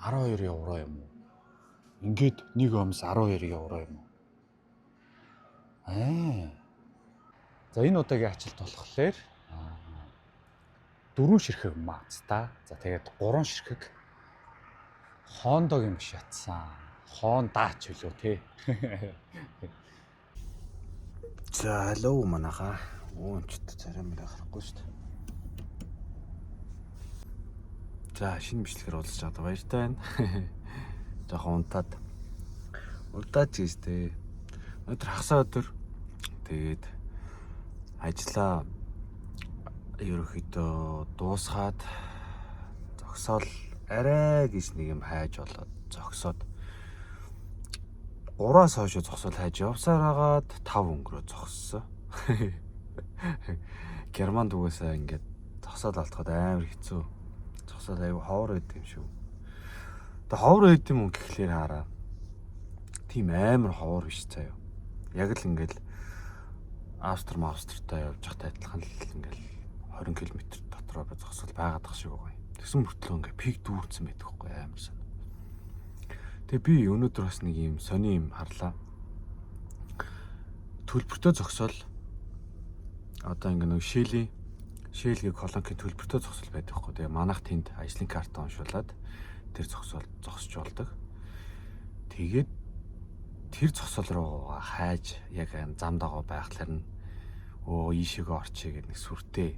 12 евро юм уу? Ингээд нэг өмс 12 евро юм уу? Аа. За энэ удаагийн ачлалт болохоор дөрвөн ширхэг Mazda. За тэгээд гурван ширхэг Honda-гийн биш ятсан. Honda ч үлээ те. За hello манайхаа. Уунчт царай мөрөө харахгүй шүү дээ. За шинэ бичлэгээр уулзч чадаа баяртай байна. Жохон унтаад удаад ч гэжтэй. Өнөөдөр хагас өдөр. Тэгээд ажлаа ерөөхдөө дуусгаад зогсоол арай гэж нэг юм хайж болоод зогсоод 3-аас хойш зогсоол хайж явсаар агаад 5 өнгөрөө зогссон. Германд угаасаа ингээд зогсоол алдахад амар хэцүү. Зогсоол аюу ховор байд юм шүү. Тэгээ ховор байд юм уу гэхлээр хараа. Тийм амар ховор биш заяа. Яг л ингээд Австри Австртай явж байхтай адилхан л ингээд 20 км дотроо зогсоол байгаад тах шиг байгаа юм. Тэгсэн мөртлөө ингээд пик дүүрсэн байдаг хгүй амар сан. Тэгээ би өнөөдөр бас нэг юм сони юм харлаа. Төлбөртөө зогсоол одоо ингээ нэг шээлийн шээлгээ колонкийн төлбөртөө зогсоол байдаг хгүй. Тэгээ манайх тэнд ажлын карт уншуулад тэр зогсоол зогсож болдог. Тэгээд тэр зогсоол руу хайж яг зам дагуу байхлаар нь өө ийшээгээ орчие гэдэг нэг сүртэй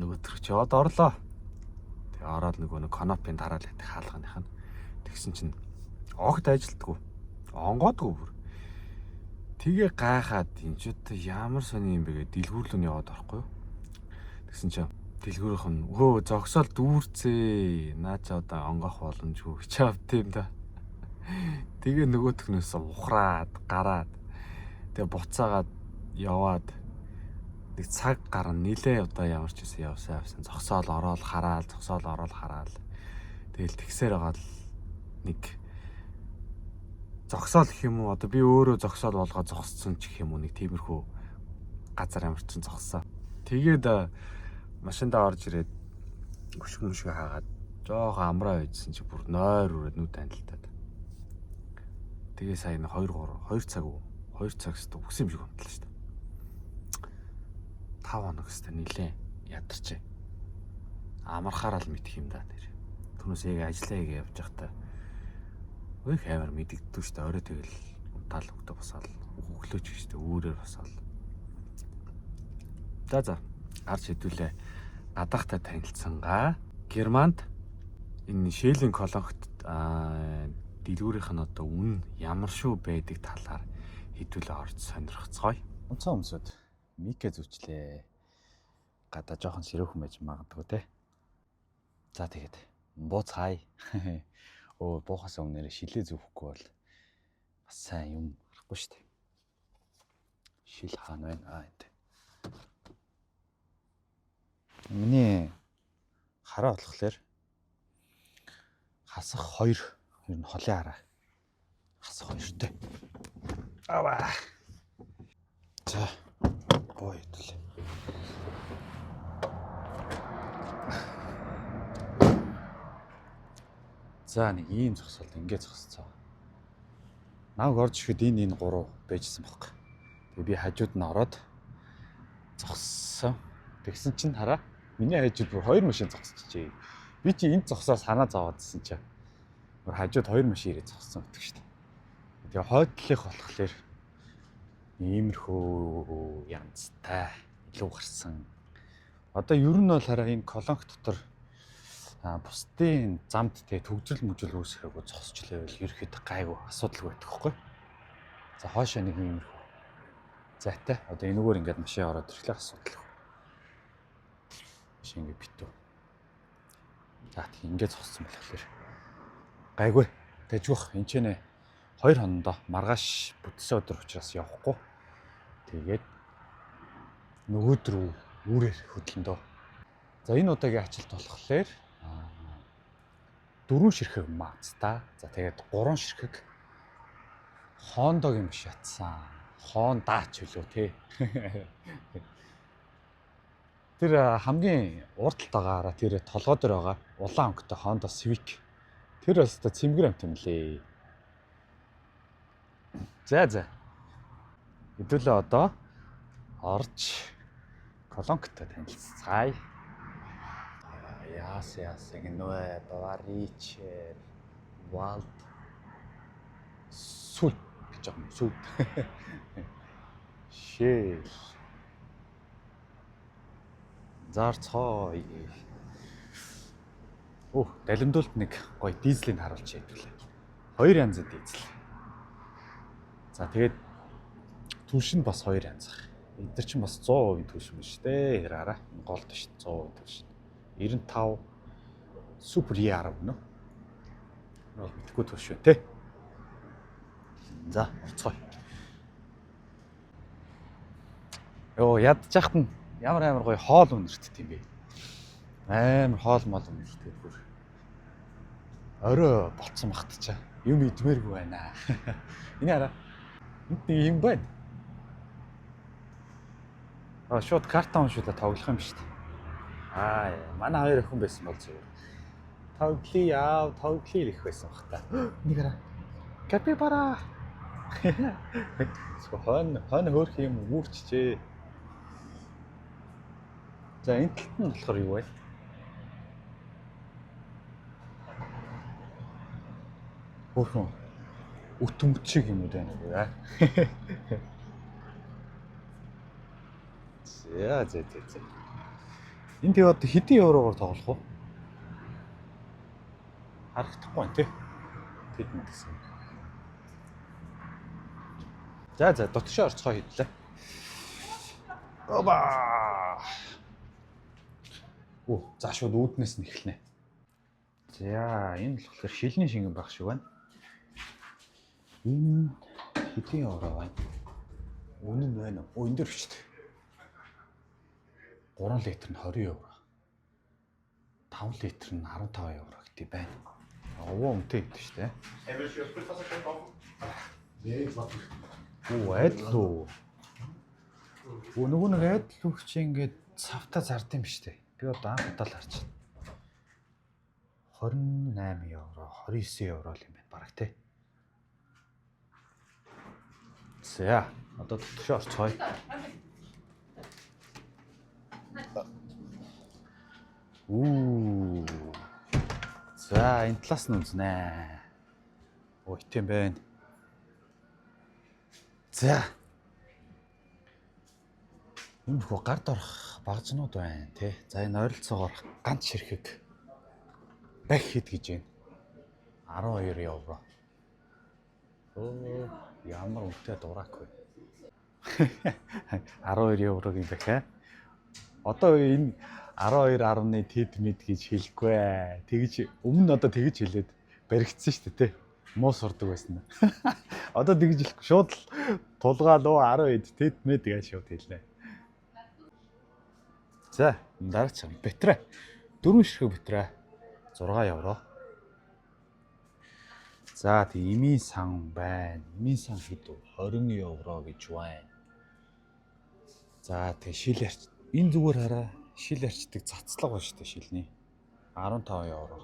нөгөөтөр чи яваад орлоо. Тэгээ ороод нөгөө нэг конопын дараал байдаг хаалганых нь тэгсэн чинь огт ажилтгүй. Онгоодгүй бүр. Тэгээ гайхаад энэ ч одоо ямар сони юм бэ гэж дэлгүүр рүү яваад орохгүй юу. Тэгсэн чинь дэлгүүрийнх нь өө зогсоол дүүрцээ. Наа чи одоо онгоох боломжгүй гэж авд юм да. Тэгээ нөгөөтгнөөс ухраад гараад тэгээ буцаагаад яваад нэг цаг гарan нилээ одоо ямар ч гэсэн явсан явсан зогсоол ороод хараал зогсоол ороод хараал тэгэл тэгсээр байгаа л нэг зогсоол гэх юм уу одоо би өөрөө зогсоол болгоо зогссон ч гэх юм уу нэг тиймэрхүү газар ямар ч зогссон. Тэгээд машиндаа орж ирээд хөшиг мөшгө хаагаад жоохон амраа байжсэн чи бүр нойр үрээд нүд танилтаад. Тэгээ сая 2 3 2 цаг уу 2 цаг хэвээр үгсэн юм шиг унтлаа шүү дээ. 5 хоног хэвээр нилээ ядарчээ. Амархаараа л мэдх юм да тэр. Түүнээс яг ажиллаа хийгээ явж байхдаа их амар мэдэгддэг шүү дээ. Орой тэгэл унтаал өгдөө босаал өглөөч гэж дээ үүрээр босаал. За за арч хэдүүлээ гадаахтай танилцсангаа. Германд энэ шээлийн колонкт дэлгүүрийнх нь одоо үн ямар шүү байдаг талаар хэдүүлээ орж сонирхцгоё. Унцаа өмсөд Микэ зүчлээ. Гадаа жоохон сэрүүхэн байж магадгүй те. За тэгээд бууцгаая. Өө буухаас өмнө нэрээ шилээ зүүхгүй бол бас сайн юм харахгүй шүү дээ. Шил хаана байна? Аа энэ. Миний хараа болохоор хасах 2 ер нь холын хараа. Хасах 2-тэй. Аваа. За боо хэдэл. За нэг ийм зогсоолд ингэ зогсцоо. Намайг орж ирэхэд энэ гурав байжсан байхгүй. Тэгээ би хажууд нь ороод зогссон. Тэгсэн чинь хараа миний хажууд бүр хоёр машин зогсчихжээ. Би чи энд зогсоо санаа зовоодсэн чи. Бүр хажууд хоёр машин ирээд зогссон гэдэг шүү дээ. Тэгээ хойдлых болохоор иймэрхүү янзтай илүү гарсан. Одоо ер нь бол хараа энэ колонк дотор бусдын замд те төгжрөл мүжил үүсгэхээгүй зогсчлээ байл ерөөхдөө гайгүй асуудалгүй байдаг хгүй. За хоошоо нэг иймэрхүү зайтай. Одоо энэгээр ингээд машин ороод ирэхлээр асуудалгүй. Машин ингээд битүү. За тийм ингээд зогссон болохоор гайгүй. Тэжгүйх энэ ч нэ 2 хонондоо маргааш бүтсэн өдөр учраас явахгүй. Тэгээд нөгөөдөр үүрээр хөдлөндөө. За энэ удаагийн ачлалт болохоор дөрвөн ширхэг Mazda. За тэгээд гурван ширхэг Honda-гийн биш ятсан. Honda ч үлээ те. Тэр хамгийн урд талд байгаа тэр толгой дээр байгаа улаан өнгөтэй Honda Civic Тэр бас та цэмгэр амт юм лээ. За за. Хэдүүлээ одоо орж колонктой танилцгаая. Яас яас гэнэ Баварич Валд сүл гэж байгаа юм. Сүл. Шэл. Зарцхой. Оо, далимдуулт нэг гоё дизелийг харуулчих хэвлээ. Хоёр янзын дизель. За тэгээд түвш нь бас хоёр янз. Эдгээр чинь бас 100% түвшин биш дээ. Хараараа. Голд биш 100% түвшин. 95 Super E10 гэнэ. Энэ бол мэдхгүй түвш үү те. За, орцгоё. Йоо, ядчихт нь ямар амар гоё хоол үнэртдэг юм бэ. Амар хоол мол үнэртдэг бүр. Орой болцсон багтчаа. Юм идмээргүй байна. Энэ хараа. Энд нэг юм байна. Аа, шууд карта уншуулаад тоглох юм шүү дээ. Аа, манай хоёр охин байсан бол зүгээр. Тоглоё яав, тоглоё гэх байсан бах та. Нэг хараа. Капибара. Хойно хойно хөөх юм үүрчжээ. За энэ талд нь болохоор юу вэ? Хөөхөн өтөмч шиг юм уу байна уу? За за за за. Энэ тэг одоо хэдэн еврогоор тоглох вэ? Харагдахгүй байна тий. Тэд мэдсэн. За за дотгошоо орцгоо хийдлээ. Оба. Оо, за шууд үүднээс нь эхэлнэ. За энэ болохоор шилний шингэн байх шиг байна. Энэ хэдэн евро байна? Үнэн байна уу? Оо энэ дэр шүү дээ. 3 литр нь 20 евро. 5 литр нь 15 евро гэдэг байна. Овоо үнэтэй гэдэг шүү дээ. Оо айдл уу. Оо нөгөө нэг айдл үг чи ингээд цавта зард юм шүү дээ. Би одоо анх удаа л харж байна. 28 евро, 29 евро л юм байна бараг те. За, одоо дотгошоо орцгоё. Үу. За, энэ талаас нь үзнэ. Ой, тийм байна. За. Энэ хөө гард орох багжнууд байна тий. За энэ ойролцоогоор ганц ширхэг бах хэд гэж байна. 12 евро. Өө, ямар үнэтэй дурак вэ? 12 еврогийн бах аа. Одоо энэ 12.10-ны тэд мэд гэж хэлэхгүй ээ. Тэгж өмнө нь одоо тэгж хэлээд баригдсан шүү дээ тий. Муу сурдаг байсан. Одоо тэгж хэлэхгүй шууд л тулгаал уу 12 тэд мэд гэж шууд хэлнэ. За дараач бэтрэ. Дөрвөн ширхэг бэтрэ. 6 евро. За тэг эмийн сан байна. Эмийн сан хэд вэ? 20 евро гэж байна. За тэг шил арч. Энэ зүгээр хараа шил арчдаг цацлага байна шүү дээ шилний. 15 евро.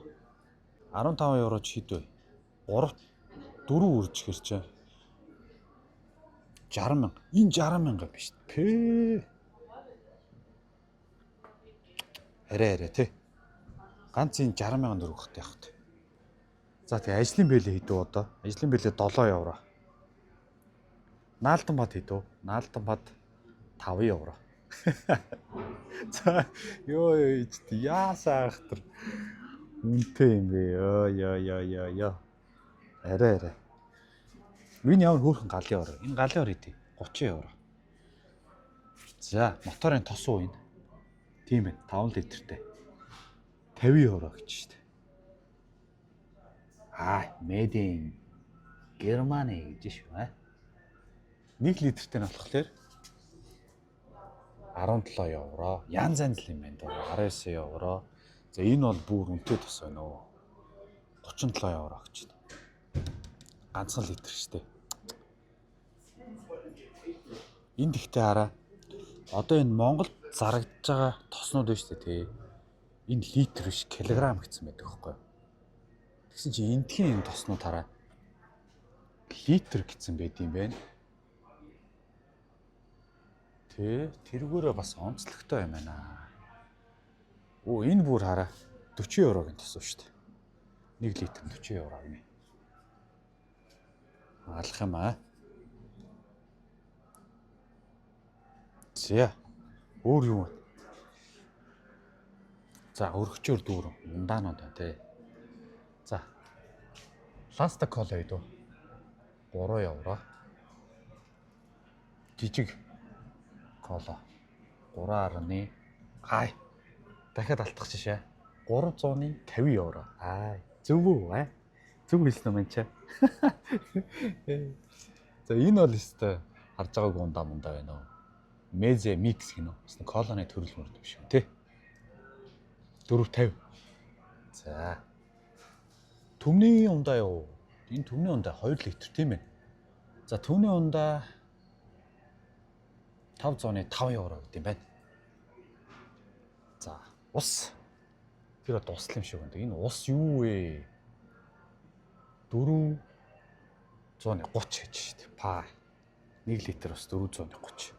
15 евро ч хэд вэ? 3 4 үржихэр чи 60 мянга. Энэ 60 мянга биш. Пэ. Арай арай тий. Ганц энэ 60 мянган төгрөг хэрэгтэй явах тий. За тий ажлын бэлээ хэд вэ одоо? Ажлын бэлээ 7 евро. Наалдан бат хэд вэ? Наалдан бат 5 евро. За ёо ёо яасаа ахтар үнэтэй юм бэ? Ёо ёо ёо ёо ёо. Арай арай. Энэ ямар хөөрхөн галын ор. Энэ галын ор хэдий? 30 евро. За, моторын тос уу энэ? Тийм байна. 5 литртэй. 50 евро гэж шүү дээ. Аа, made in Germany гэж шүү аа. 1 литртэй нь болохоор 17 евро. Янз янз л юм байна даа. 19 евро. За энэ бол бүр үнэтэй тос байна оо. 37 евро гэж байна. Ганцхан литр шүү дээ. Энд ихтэй хараа. Одоо энэ Монголд зарагдж байгаа тоснууд байна шүү дээ тий. Энэ литр биш килограмм гэсэн байдаг байхгүй юу? Тэгсэн чинь эндхийн юм тоснууд хараа литр гэсэн байд юм байна. Тэ, тэргүүрээ бас онцлогтой юм байна. Оо, энэ бүр хараа 40 еврогийн тос шүү дээ. 1 литр 40 евро гинэ. Алах юм аа. За. Өөр юу вэ? За, өргөчөөр дүүрэн ундаанууд байна те. За. Ласта кола гэдэг үү? 3 евро. Жижиг кола 3.1. Ай. Дахиад алтгах шээ. 350 евро. Ай, зөв үү? Аа? Зөв хэлсэн юм чи. За, энэ бол өстой харж байгаагүй ундаа мундаа байна уу? Мезе микс гинэ үү? Бас нэг колоны төрөл мөрд биш үү, тэ? 4.50. За. Түмний ундаа юу? Энэ түмний ундаа 2 литр тийм ээ. За, түмний ундаа 505 евро гэдэг юм байна. За, ус. Тэр одоо ус юм шиг байна. Энэ ус юу вэ? 430 гэж шүү дээ. Па. 1 литр ус 430.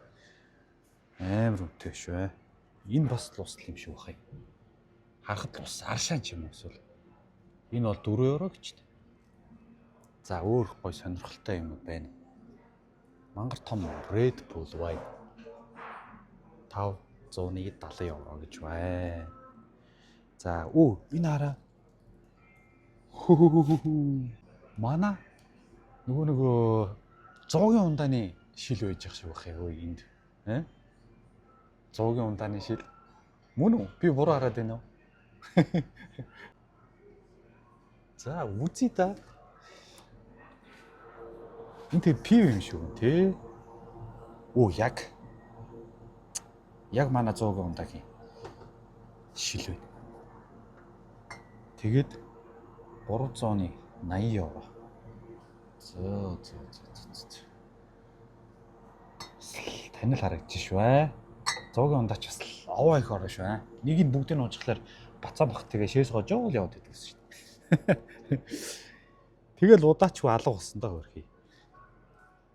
Амар үнэтэй шүү. Энэ бас л ус юм шиг байх юм. Харахад л ус аршаан ч юм уу эсвэл. Энэ бол 4 евро гэж дээ. За, өөр гой сонирхолтой юмуд байна. Мангар том Red Bull wine 570 евро гэж байна. За, энэ хараа. Манай нөгөө 100-ийн ундааны шил байж ах шиг байх юм энд. Э? 100-ийн ундааны шил. Мөн үү? Би буруу хараад байна уу? За, үзье та. Энэ тэг пив юм шиг үү, те? Оо, яг. Яг манай 100-ийн ундаагийн шил байна. Тэгээд 380 евро. Зөө зөө зөө зөө. Танил харагдчих шүү ээ. 100-ийн ундаач бас овоо их орно шүү ээ. Нэг нь бүгдийг нь уужхлаар бацаа бах тэгээ шээс гожоо л яваад идэг гэсэн шүү дээ. Тэгэл удаачгүй алга болсон даа хөрхий.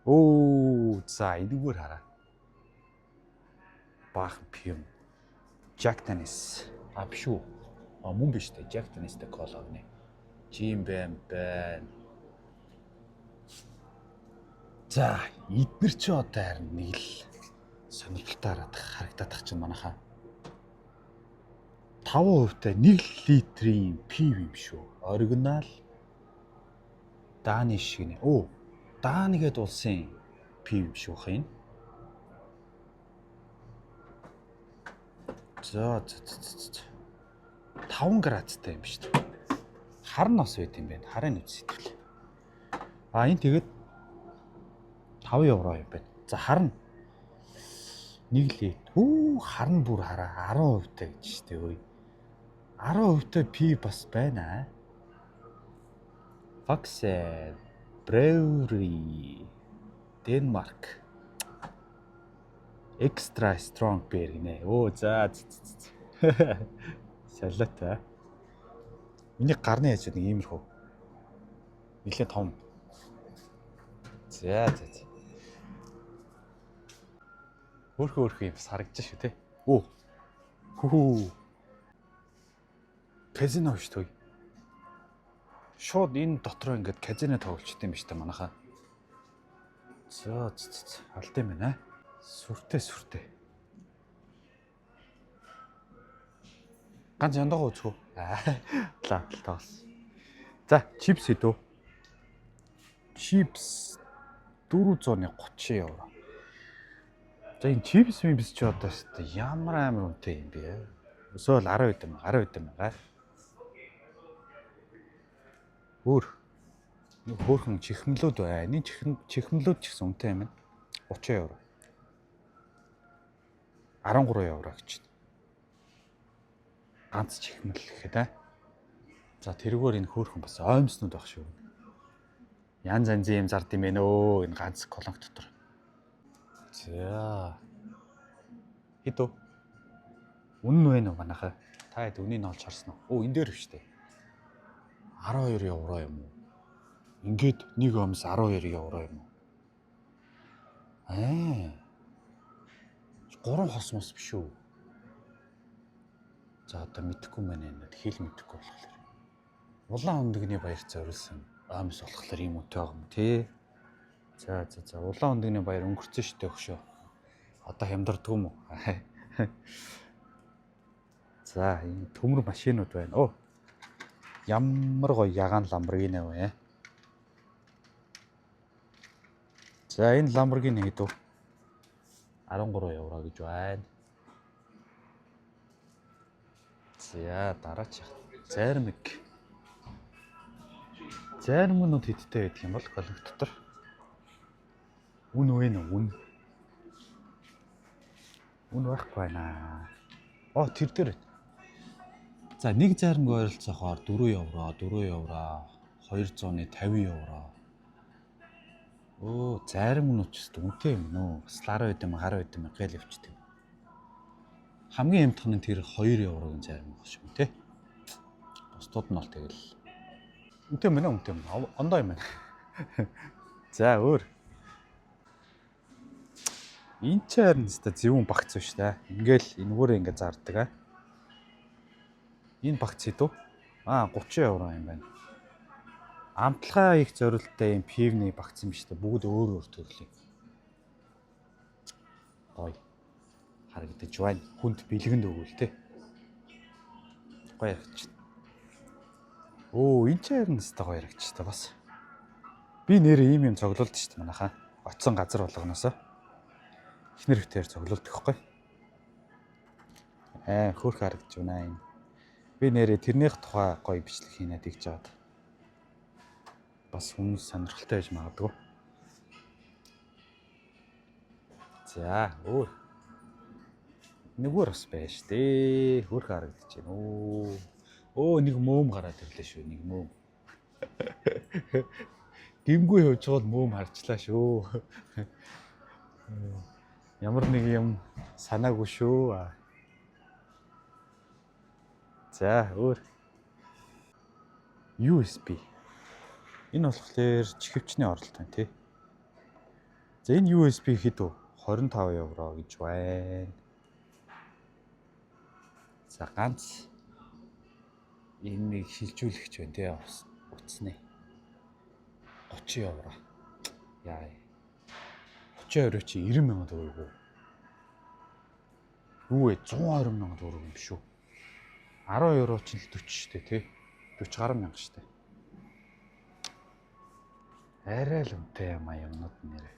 Өө, за, энэгээр хараа. Баахан пив. Jack Daniels. А, биш үү? А, мөн биш үү? Jack Daniels-тэй кола гинэ. Jim Beam байна. За, эднэр чи одоо харин нэг л сонирхолтой харагдаад ах чинь манайхаа. 5% та 1 литрийн пив юм шүү. Оригинал Danish гинэ. Оо, Дани гээд улсын пив юм шүү хин. За, за за за. 5 градустай юм шүү дээ. Хар нь бас байт юм байна. Харын үз сэтгэл. А, энэ тэгээд 5 евро юм байна. За, хар нь 1 литр. Хүү, хар нь бүр хараа 10% та гэж шүү дээ өө. 10% та пив бас байна. Faxe Brewery Denmark Extra strong beer гинэ. Өө, за. Солиотой. Миний гарны яаж нэг иймэрхүү. Нилээ том. За за за. Хөөхөн хөөхөн юм сарагдж шүү те. Өө. Хүү. Казино шүү дээ. Шууд энэ дотроо ингээд казино тоглолчтой юм биш үү манайхаа. За за. Алт юм байна. Сүртэй сүртэй. Ганц яндаа үзэх үү? Лаа тоос. За, чипс идүү. Чипс 430 евро. За, энэ чипс мипс чи одоо өстой ямар амар үнэтэй юм бэ? Өсөөл 10 хэдэн мянга, 10 хэдэн мянга. Өөр нэг хөөрхөн чихмлүүд байна. Энэ чихмлүүд ч гэсэн үнэтэй юм байна. 30 евро. 13 евро гэж байна. Ганц чихмэл гэхэд аа. За, тэрүүгээр энэ хөөрхөн бас оймснууд байх шүү. Янз янзын юм зард юм байна өө энэ ганц колонк дотор. За. Хэд үү? Үнэн байна уу манайхаа? Та хэд үнийг олж харсан уу? Өө, энэ дээр биш үү? 12 евро юм уу? Ингээд нэг өмс 12 евро юм уу? Аа. 3 хос мос биш үү? За одоо мэдэхгүй маань энэ хэл мэдэхгүй болохоор. Улаан хөндөгний баяр зориулсан өмс болохоор ийм үнэтэй байгаа юм тий. За за за, улаан хөндөгний баяр өнгөрцөн штэ өгшөө. Одоо хямдардгүй юм уу? За, ийм төмөр машинууд байна. Оо. Ямар гоё ягаан Lamborghini вэ? За, энэ Lamborghini хэд вэ? 13 евро гэж байна. За, дараачих зайрмаг. Зайрмагнууд хэдтэй байдаг юм бол Колонк дотор? Үн вэ нэ үн. Үн байхгүй байна. Оо, тэр дээр. За, нэг зайрмаг ойролцоохоор 4 евро, 4 евро, 250 евро. Өө, зайрмагнууд ч гэсэн үнэтэй юм нөө. Бас лараа байд юм, хараа байд юм, гээл явчихдаг. Хамгийн хямдхан нь тэр 2 еврогийн зайрмаг байх юм те. Бусдууд нь бол тэгэл үнэтэй юм байна, үнэтэй юм. Ондоо юм байна. За, өөр. Энд ч харин өстой зөвүүн багц биш та. Ингээл энэгүүрээ ингээ зардаг аа. Энэ багц хэд вэ? Аа, 30 евро юм байна. Амталгаа их зориулттай юм пивний багц юм шүү дээ. Бүгд өөр өөр төрлийн. Гоё. Харагдаж байна. Хүнд бэлгэнд өгвөл те. Гоё харагдаж байна. Өө, энэ ч харин өстой гоё харагдаж та бас. Би нэр ийм юм цоглуулд шүү дээ манайхаа. Оцсон газар болгоноосоо. Эхнэр битээр цоглуулдаг хгүй. Аа, хөөх харагдаж байна энэ. Би нэрээ тэрнийх тухай гоё бичлэг хийнэ тэгж жаад. Бас хүмүүс сонирхолтой байж магадгүй. За, өөр. Нэгвэр бас байж штэ. Хөөх харагдаж байна. Өө. Өө, нэг мөөм гараад ирлээ шүү, нэг мөөм. Гимгүй явж байгаа бол мөөм харчлаа шүү. Ямар нэг юм санаагүй шүү. За, өөр. USB. Энэ болохоор чихвчний оролт байна тий. За, энэ USB хэд вэ? 25 евро гэж байна. За, ганц энэ нэг шилжүүлэгч байна тий. Утасны. 30 евро. Яа. 30 евро чи 90 мянган төгрөг үү? Юу вэ? 120 мянган төгрөг юм биш үү? 10 евро чинь л 40 штэ тий. 40 гаруй мянга штэ. Арай л үнэтэй юм а юмнууд нэрээ.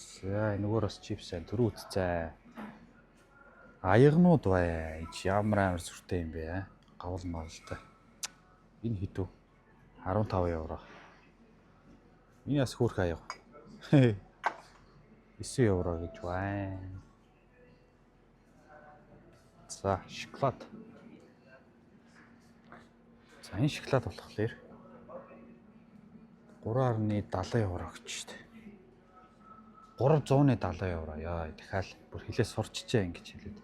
За, энэгээр бас чипс айн түрүү үтцээ. Аягнууд бай. Энд ямар амар сүртэй юм бэ? Гавл магалтай. Энэ хэд вэ? 15 евро. Энэ бас хөөрхөн аяга. 9 евро гэж байна. За, шоколад. За, энэ шоколад болохоор 3.70 евро гэж штэ. 370 евро. Яа, дахиад бүр хилээ сурчжээ ингэж хэлээд.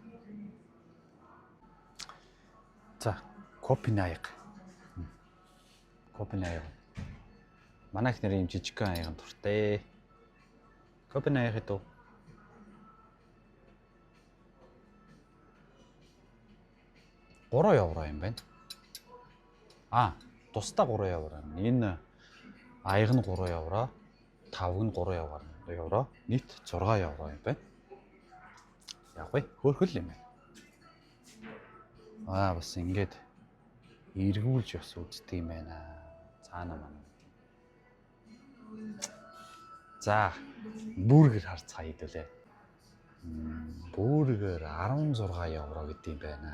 За, кофений аяга. Кофений аяга. Манай их нэр ийм жижигхэн аяган дуртай. Кофений аяга хэд вэ? 3 евро юм байна. Аа, тусдаа 3 евро. Энэ аяг нь 3 евро, тавг нь 3 евро, нийт 6 евро юм байна. Яг вэ, хөөрхөл юм байна. Аа, бас ингээд эргүүлж бас үздэг юм байна. Цаана маань. За, бургер харцгаая хэдүүлээ. Бургер 16 евро гэдэг юм байна.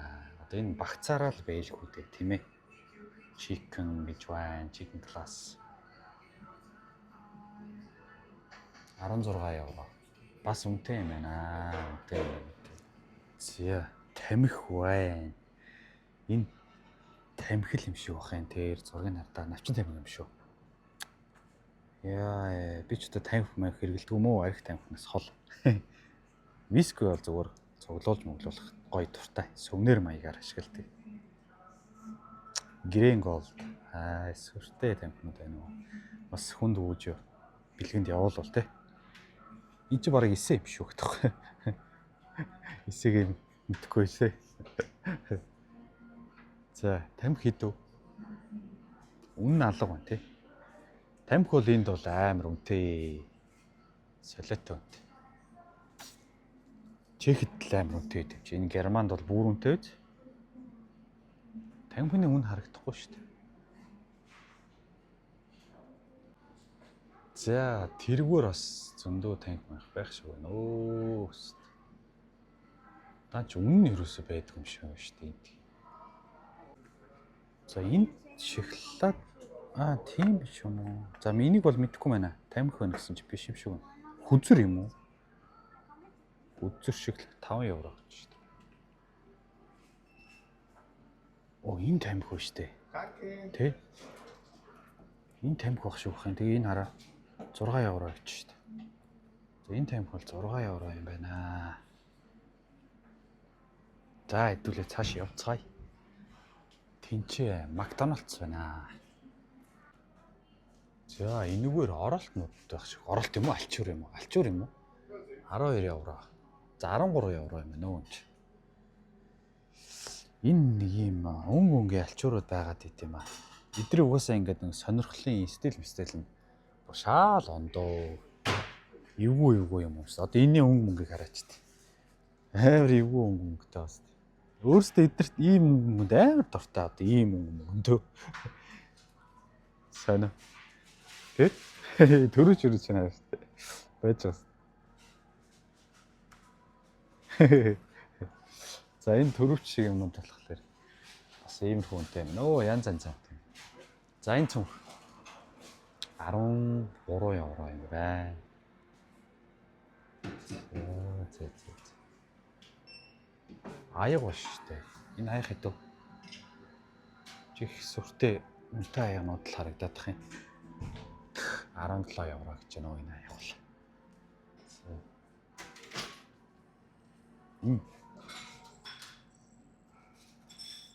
Одоо энэ багцаараа л байлгүй дээ, тийм ээ. Chicken гэж байна, chicken class. 16 евро. Бас үнэтэй юм байна. Үнэтэй юм. За, тамхи байна. Энэ тамхи юм шиг бах юм тэр зургийг хардаа навчин тамхи юм шүү. Яа, би ч одоо тамхи мах хэрэгэлдэг юм уу? Арх тамхинаас хол. Виски бол зүгээр цуглуулж мөглүүлэх гоё дуртай. Сувенир маягаар ашигладаг. Green Gold. Аа, сүртэй тамхинууд байна уу? Бас хүнд ууж бэлгэнд явуул те. Энд чи бараг эсэ юм шүү гэдэг. Эсэгээ мэдэхгүй эсэ. За, тамхи хэд вэ? Үнэн нь алга байна те. Тамхи бол энд бол амар үнэтэй. Солиотой үнэтэй. Чехэд л амар үнэтэй гэдэг чи. Энэ Германд бол бүр үнэтэй биз? Тамхины үн харагдахгүй шүү дээ. За, тэргээр бас зөндөө танхи мах байх шиг байна. Өө. Наа чи үнэн нь ерөөсөө байдаг юм шиг байна шүү дээ. За, энэ шоколад аа, тийм биш юм уу? За, энийг бол мэдэхгүй байна. Тамхи байна гэсэн чи биш юм шиг байна. Хүзэр юм уу? Хүзэр шиг л 5 евро гэж шүү дээ. Оо, энэ тамхи ба шүү дээ. Тэ? Энэ тамхи байх шиг байх юм. Тэгээ энэ хараа 6 евро гэж шүү дээ. За, энэ тамхи бол 6 евро юм байна. За, хэдүүлээ цааш явцгаая. Тинчээ Макдоналдс байна. За, энэгээр оролтнууд байх шиг. Оролт юм уу? Альчуур юм уу? Альчуур юм уу? 12 евро. За, 13 евро юм байна өө чи. Энэ нэг юм өнгө өнгийн альчуурууд байгаад ит юм аа. Эдгээр угаасаа ингээд нэг сонирхлын стил мстил нь шаал ондоо. Эвгүй эвгүй юм уус. Одоо энэний өнгө мөнгийг хараач тээ. Амар эвгүй өнгө мөнгөтэй бас. Өөрөөсөө эдгэрт ийм өнгө мөнгөнд амар дуртай одоо ийм өнгө мөнгөндөө. Сонио. Тэ? Төрөж өрөж чанаа шүү дээ. Байж байгаа. За, энэ төрөвч шиг юмнууд болохоор бас иймэрхүү үнэтэй юм. Өө, янз янз юм. За, энэ цүнх 13 евро юм байна. За за за. Аяг ба шүү дээ. Энэ аяг хэд вэ? Чих сүртэй үнэтэй аягнууд л харагдаад тах юм. 17 евро гэж байна уу энэ аяг бол. За.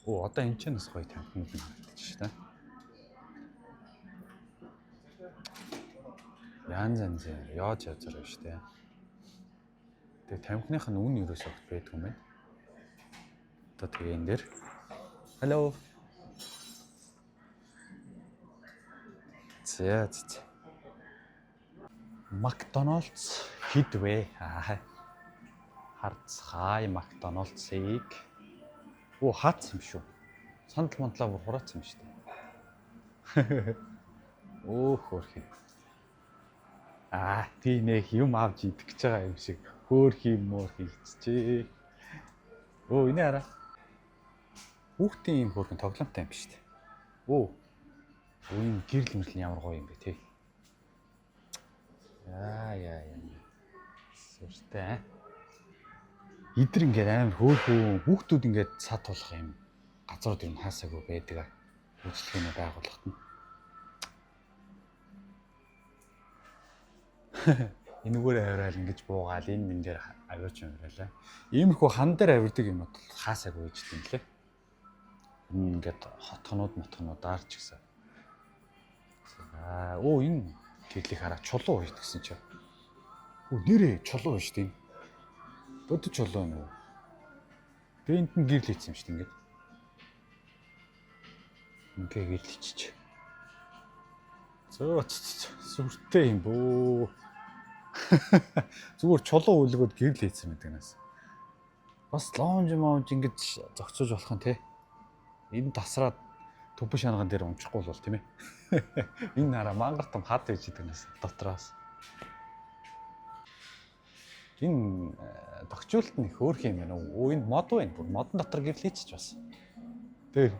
Оо, одоо энэ ч бас гоё тамхинууд нь харагдчих шүү дээ. Янз янз яаж язаар байна шүү дээ. Тэгээ тамхиных нь үн ерөөсөө огт байдгүй юм байна. Одоо тэгээ энэ дээр Hello. За за. Макдоналдс хэд вэ? Аа. Харцгаая Макдоналдсыг. Оо, хаацсан юм шүү. Сандал мандлаа бүр хураацсан юм шүү дээ. Өөх хөөрхий. Аа, би нэх юм авч идэх гэж байгаа юм шиг хөөрхий мөөрхий хийчихээ. Өө, энэ хараа. Хүүхдийн юм хөөрхөн тоглоомтой юм шүү дээ. Өө. Өө, энэ гэрэл мэрэл ямар гоё юм бэ те. Яа яа яа. Сүртэй. Идэр ингээд амар хөөрхөн хүүхдүүд ингээд сад тулах юм газрууд юм хаасаагүй байдаг. Үйлчлэгээний байгууллагт нь. Энэгээр авираал ингэж буугаал энэ мэн дээр авирч авираалаа. Иймэрхүү хан дээр авирдаг юм бол хаасаагүй гэж юм лээ. Ингээд хотхонууд мотхонуудаар ч гэсэн. За, өө, энэ гэрлийг хараа, чулуу уйд гэсэн чи. Өө, нэрээ чулуу шүү дээ. Бодит чулуу юм уу? Тэгээ энд нь гэрэл хийсэн юм шүү дээ ингээд. Ингээ гэрэл хийчих. Зөө, сүртэй юм бөө. Зүгээр чулуу үлгөөд гэрэл хийсэн байдаг нас. Бас lounge моунж ингэж зохицуулж болох юм те. Энэ тасраад төмпөн шанаган дээр унчихгүй бол тийм ээ. Энэ хараа, мангар том хад байж идэг нас дотроос. Энэ тохижуулалт нь их хөөрхөн юм байна уу? Өө, энд мод байна. Бүр модон дотор гэрэл хийчих бас. Тэр.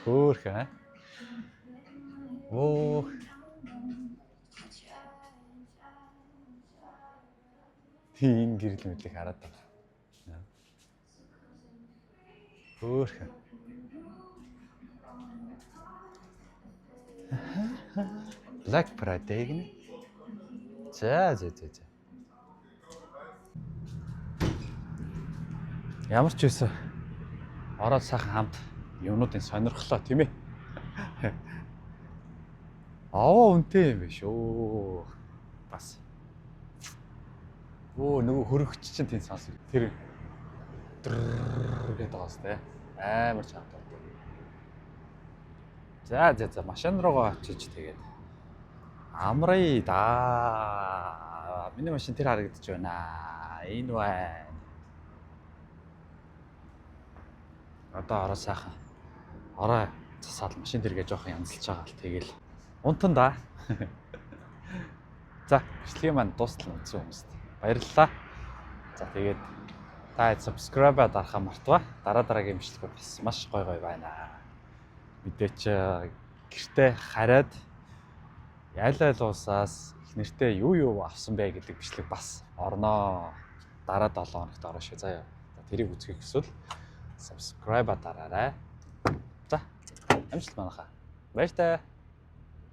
Хөөрхөн. Оо. Тийм гэрэл мэдлийг хараад байна. Хөөрхөн. Black Friday гинэ. За за за за. Ямар ч байсан ороод сайхан хамт юмнуудын сонирхлоо, тийм ээ. Аваа үнэтэй юм биш үү? Бас. Өө, нөгөө хөрөгч чинь тийм сонс. Тэр гэдэг байгаа сте. Амар чанга. За, машин руугаа очиж тэгээд амрая да. Миний машин тэр харагдаж байна. Энэ байна. Одоо ороо сайхан орой засаад машин дэргээ жоохон янзалж байгаа л тэгэл унтан да. За, бичлэгийн маань дуустал үзсэн хүмүүст баярлалаа. За, тэгээд та subscribe дарахаа мартваа. Дараа дараагийн бичлэгүүд бас маш гой гой байна. Мэдээч гэртээ хараад айл айл улсаас их нэртэй юу юу авсан бэ гэдэг бичлэг бас орноо. Дараа 7 хоногт орно шүү. Заяа. За, тэрийг үзэхийг хүсвэл subscribe дараарай. За, амжилт манайхаа. Баяртай.